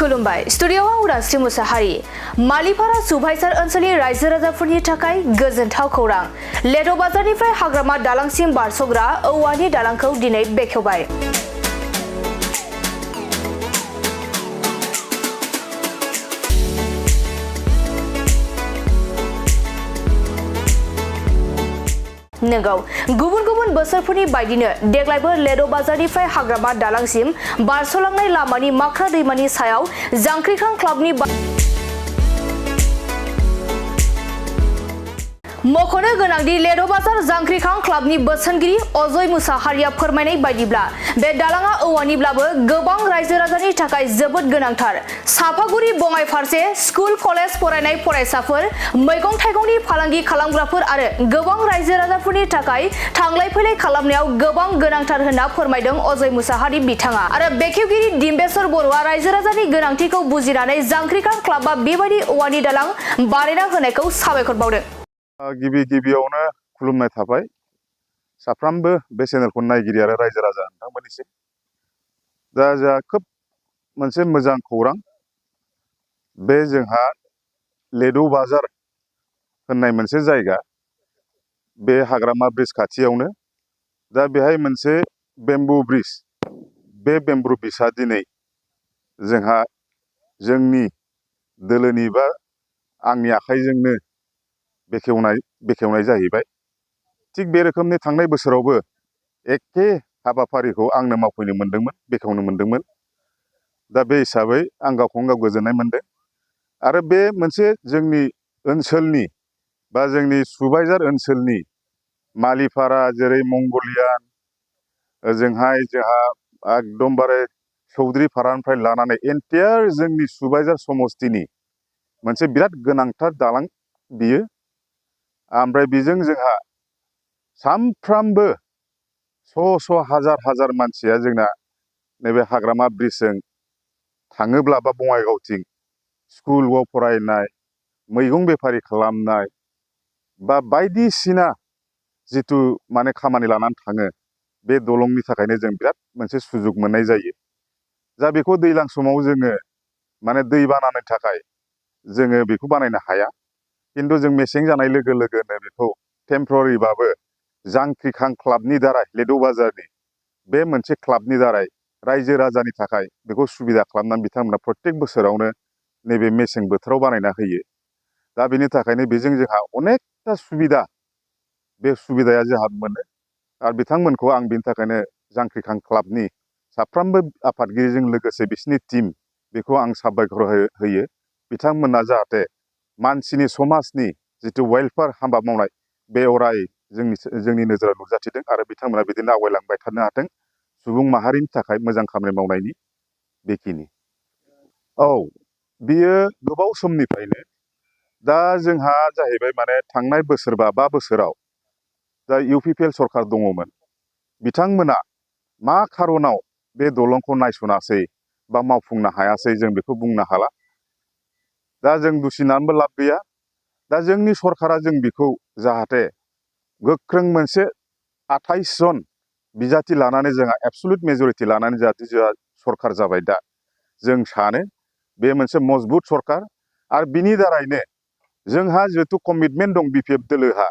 खुलुमबाय स्टुडिअ'आव उदांस्रि मुसाहारि मालिपारा सुबाइजार ओनसोलनि रायजो राजाफोरनि थाखाय गोजोनथाव खौरां लेद' बाजारनिफ्राय हाग्रामा दालांसिम बारस'ग्रा औवानि दालांखौ दिनै बेखेवबाय। नंगौ गुबुन गुबुन बोसोरफोरनि बायदिनो देग्लायबो लेद' बाजारनिफ्राय हाग्रामा दालांसिम बारस'लांनाय लामानि माख्रा दैमानि सायाव जांख्रिखां क्लाबनि मख'नो गोनांदि लेद' बाजार जांख्रिखां क्लाबनि बोसोनगिरि अजय मुसाहारिया फोरमायनाय बायदिब्ला बे दालाङा औवानिब्लाबो गोबां रायजो राजानि थाखाय जोबोद गोनांथार। सापागुरि बङाइ फारसे स्कुल कलेज फरायनाय फरायसाफोर मैगं थाइगंनि फालांगि खालामग्राफोर आरो गोबां रायजो राजाफोरनि थाखाय थांलाय फैलाय खालामनायाव गोबां गोनांथार होनना फोरमायदों अजय मुसाहारि बिथाङा आरो बेखेवगिरि दिम्बेश्वर बर'आ रायजो राजानि गोनांथिखौ बुजिनानै जांख्रिखां क्लाबआ बेबायदि औवानि दालां बानायना होनायखौ साबायखर बावदों। गिबियावनो खुलुमनाय थाबाय साफ्रोमबो बे चेनेलखौ नायगिरि आरो रायजो राजा नोंथांमोननिसिम। दा जोंहा खोब मोनसे मोजां खौरां बे जोंहा लेद' बाजार होननाय मोनसे जायगा बे हाग्रामा ब्रिज खाथियावनो दा बेहाय मोनसे बेम्बु ब्रिज बे बेम्बु ब्रिजआ दिनै जोंहा जोंनि दोलोनि बा आंनि आखाइजोंनो बेखेवनाय जाहैबाय। थिग बे रोखोमनि थांनाय बोसोरावबो एखे हाबाफारिखौ आंनो मावफैनो मोन्दोंमोन बेखेवनो मोन्दोंमोन। दा बे हिसाबै आं गावखौनो गाव गोजोननाय मोन्दों आरो बे मोनसे जोंनि ओनसोलनि बा जोंनि सुबाइजार ओनसोलनि मालिपारा जेरै मंगलियान जोंहा एकदमबारे चौधुरिपारानिफ्राय लानानै एन्टायार जोंनि सुबाइजार समस्तिनि मोनसे बिराद गोनांथार दालां बियो। ओमफ्राय बेजों जोंहा सानफ्रामबो श' हाजार मानसिया जोंना नैबे हाग्रामा ब्रिजजों थाङोब्ला बा बङाइगावथिं स्कुलाव फरायनाय मैगं बेफारि खालामनाय बा बायदिसिना जिथु माने खामानि लानानै थाङो बे दलंनि थाखायनो जों बिराद मोनसे सुजुग मोननाय जायो। दा बेखौ दैज्लां समाव जोङो माने दै बानानि थाखाय जोङो बेखौ बानायनो हाया, खिन्थु जों मेसें जानाय लोगो लोगोनो बेखौ टेम्परारिबाबो जांख्रिखां क्लाबनि दारै लेद' बाजारनि बे मोनसे क्लाबनि दारै रायजो राजानि थाखाय बेखौ सुबिदा खालामनानै बिथांमोना प्रत्येक बोसोरावनो नैबे मेसें बोथोराव बानायना होयो। दा बेनि थाखायनो बेजों जोंहा अनेकथा सुबिदा बे सुबिदाया जोंहा मोनो आरो बिथांमोनखौ आं बिनि थाखायनो जांख्रिखां क्लाबनि साफ्रोमबो आफादगिरिजों लोगोसे बिसिनि टिम बेखौ आं साबायखर होयो। बिथांमोना जाहाथे मानसिनि समाजनि जिथु वेलफेयार हाबा मावनाय बे अराय जोंनि नोजोराव नुजाथिदों आरो बिथांमोना बिदिनो आवगायलांबाय थानो हाथों सुबुं माहारिनि थाखाय मोजां खामानि मावनायनि बेखिनि। औ बियो गोबाव समनिफ्रायनो दा जोंहा जाहैबाय माने थांनाय बोसोरबा 5 बोसोराव दा UPPL सरखार दङमोन, बिथांमोना मा खारनाव बे दलंखौ नायस'नासै बा मावफुंनो हायासै जों बेखौ बुंनो हाला। दा जों दुसिनानैबो लाब गैया। दा जोंनि सरकारा जों बेखौ जाहाथे गोख्रों मोनसे 28 जन बिजाथि लानानै जोंहा एबसुलुट मेजरिटि लानानै जाहाथे जोंहा सरकार जाबाय। दा जों सानो बे मोनसे मजबुत सरकार आरो बिनि दारैनो जोंहा जिहेतु कमिटमेन्ट दं BPF दोलोहा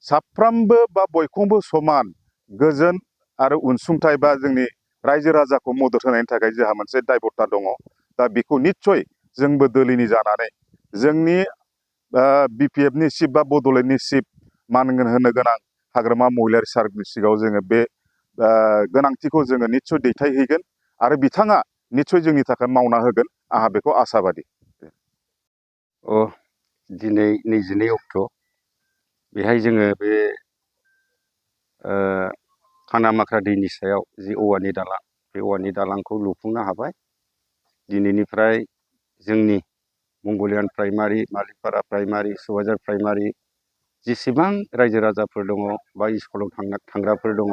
साफ्रोमबो बा बयखौबो समान गोजोन आरो अनसुंथाइ बा जोंनि रायजो राजाखौ मदद होनायनि थाखाय जोंहा मोनसे दायब'था दङ। दा बेखौ निस्सय जोंबो दोलोनि जानानै जोंनि BPFनि चिफ बा बड'लेण्डनि चिफ मान होनो गोनां हाग्रामा महिलारि सारनि सिगाङाव जोङो बे गोनांथिखौ जोङो निस्सय दैथायहैगोन आरो बिथाङा निस्सय जोंनि थाखाय मावना होगोन आंहा बेखौ आसाबादि। दिनै 22 अक्ट' बेहाय जोङो बे खानामाख्रा दैनि सायाव जि औवानि दालां बे औवानि दालांखौ लुफुंनो हाबाय। दिनैनिफ्राय जोंनि मंगलियान प्राइमारि, मालिपारा प्राइमारि, सुबाइजार प्राइमारि जेसेबां रायजो राजाफोर दङ बा स्कुलाव थांग्राफोर दङ,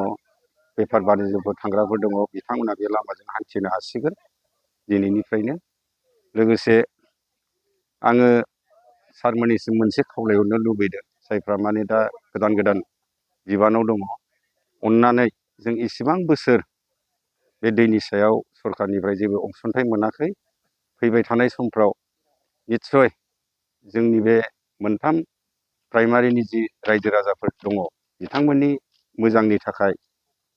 बेफार बानिज्यफोर थांग्राफोर दङ, बिथांमोना बे लामाजों हान्थिनो हासिगोन दिनैनिफ्रायनो। लोगोसे आङो सारमोननिसिम मोनसे खावलायहरनो लुबैदों, जायफ्रा माने दा गोदान बिबानाव दङ, अननानै जों इसेबां बोसोर बे दैनि सायाव सरकारनिफ्राय जेबो अनसुंथाइ मोनाखै। फैबाय थानाय समफ्राव निस्सय जोंनि बे मोनथाम प्राइमारिनि जि रायजो राजाफोर दङ बिथांमोननि मोजांनि थाखाय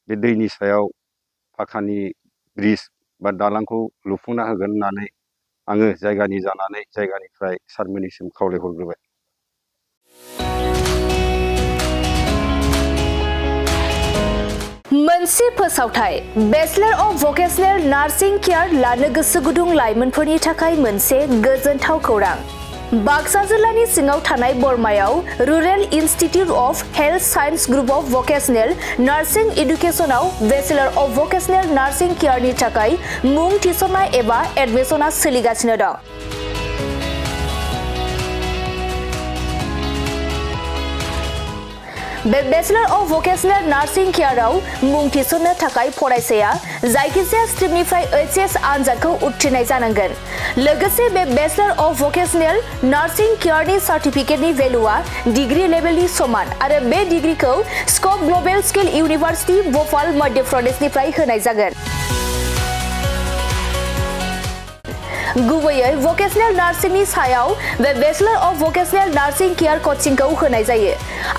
बे दैनि सायाव फाखानि ब्रिज बा दालांखौ लुफुंना होगोन होननानै आङो जायगानि जानानै जायगानिफ्राय सारमोननिसिम खावलायहरग्रोबाय। मोनसे फोसावथाय bachelor of vocational nursing care लानो गोसो गुदुं लाइमोनफोरनि थाखाय मोनसे गोजोनथाव खौरां। बाक्सा जिल्लानि सिङाव थानाय बरमायाव rural institute of health science group of vocational nursing एडुकेशनाव बेचलर अफ भकेशनेल नार्सिं केयारनि थाखाय मुं थिसननाय एबा एडमिशना सोलिगासिनो दं। बे बेचलर अफ भकेशनेल नार्सिं केयाराव मुं थिसननो थाखाय फरायसाया जायखिजाया स्ट्रिमनिफ्राय एचएस आनजादखौ उथ्रिनाय जानांगोन। लोगोसे बे बेचलर अफ भकेशनेल नार्सिं केयारनि सार्टिफिकेटनि भेलुआ डिग्री लेभेलनि समान आरो बे डिग्रीखौ scope global skill university Bhopal Madhya प्रदेशनिफ्राय होनाय जागोन। गुबैयै भकेशनेल नार्सिंनि सायाव बे bachelor of vocational nursing care कचिंखौ होनाय जायो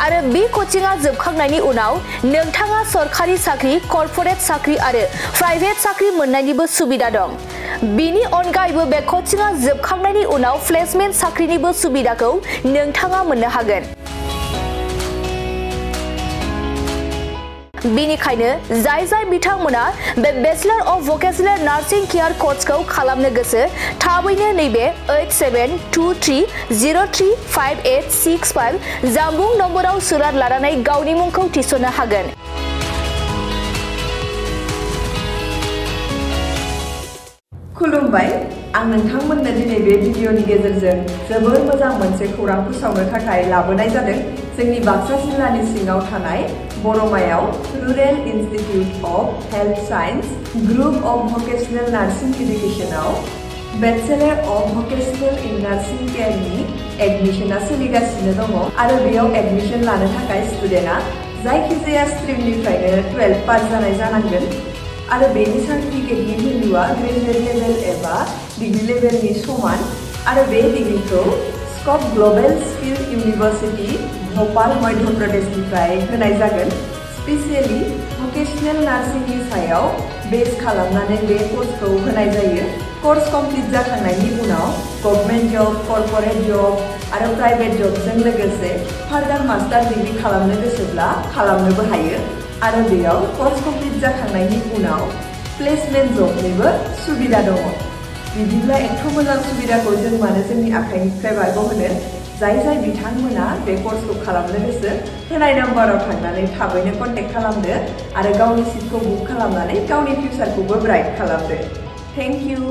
आरो बे कचिंआ जोबखांनायनि उनाव नोंथाङा सरखारि साख्रि, कर्परेट साख्रि आरो प्राइभेट साख्रि मोननायनिबो सुबिदा दं। बेनि अनगायैबो बे कचिंआ जोबखांनायनि उनाव प्लेसमेन्ट साख्रिनिबो सुबिदाखौ नोंथाङा मोननो हागोन। बेनिखायनो जाय बिथांमोना बे bachelor of vocational nursing care कर्सखौ खालामनो गोसो थाबैनो नैबे 8723035865 जानबुं नम्बराव सुलाद लानानै गावनि मुंखौ थिसननो हागोन। खुलुमबाय, आं नोंथांमोननो दिनै बे भिडिअनि गेजेरजों जोबोर मोजां मोनसे खौरां फोसावनो थाखाय लाबोनाय जादों। जोंनि बाक्सा जिल्लानि सिङाव थानाय बरमायाव rural institute of health science group of vocational nursing एडुकेशनाव bachelor of vocational in nursing केयारनि एडमिशना सोलिगासिनो दङ आरो बेयाव एडमिशन लानो थाखाय स्टुडेन्टआ जायखिजाया स्ट्रिमनिफ्रायनो 12 पास जानाय जानांगोन आरो बेनि सार्टिफिकेटनि भेलुआ ग्रेजुवेट लेभेल एबा डिग्री लेभेलनि समान आरो बे डिग्रीखौ scope global skill university Bhopal Madhya प्रदेशनिफ्राय होनाय जागोन। स्पेसियेलि भकेशनेल नार्सिंनि सायाव बेस खालामनानै बे कर्सखौ होनाय जायो। कर्स कमप्लिट जाखांनायनि उनाव गभर्नमेन्ट जब, कर्परेट जब आरो प्राइभेट जबजों लोगोसे फार्दार मास्टार डिग्री खालामनो गोसोब्ला खालामनोबो हायो आरो बेयाव कर्स कमप्लिट जाखांनायनि उनाव प्लेसमेन्ट जबनिबो सुबिदा दङ। बिदिब्ला एथ' मोजां सुबिदाखौ जों मानो जोंनि आखाइनिफ्राय बारग'होनो? जाय बिथांमोना बे कर्सखौ खालामनो गोसो होनाय नाम्बाराव थांनानै थाबैनो कन्टेक्ट खालामदो आरो गावनि सिटखौ बुक खालामनानै गावनि फिउचारखौबो ब्राइट खालामदो। Thank you.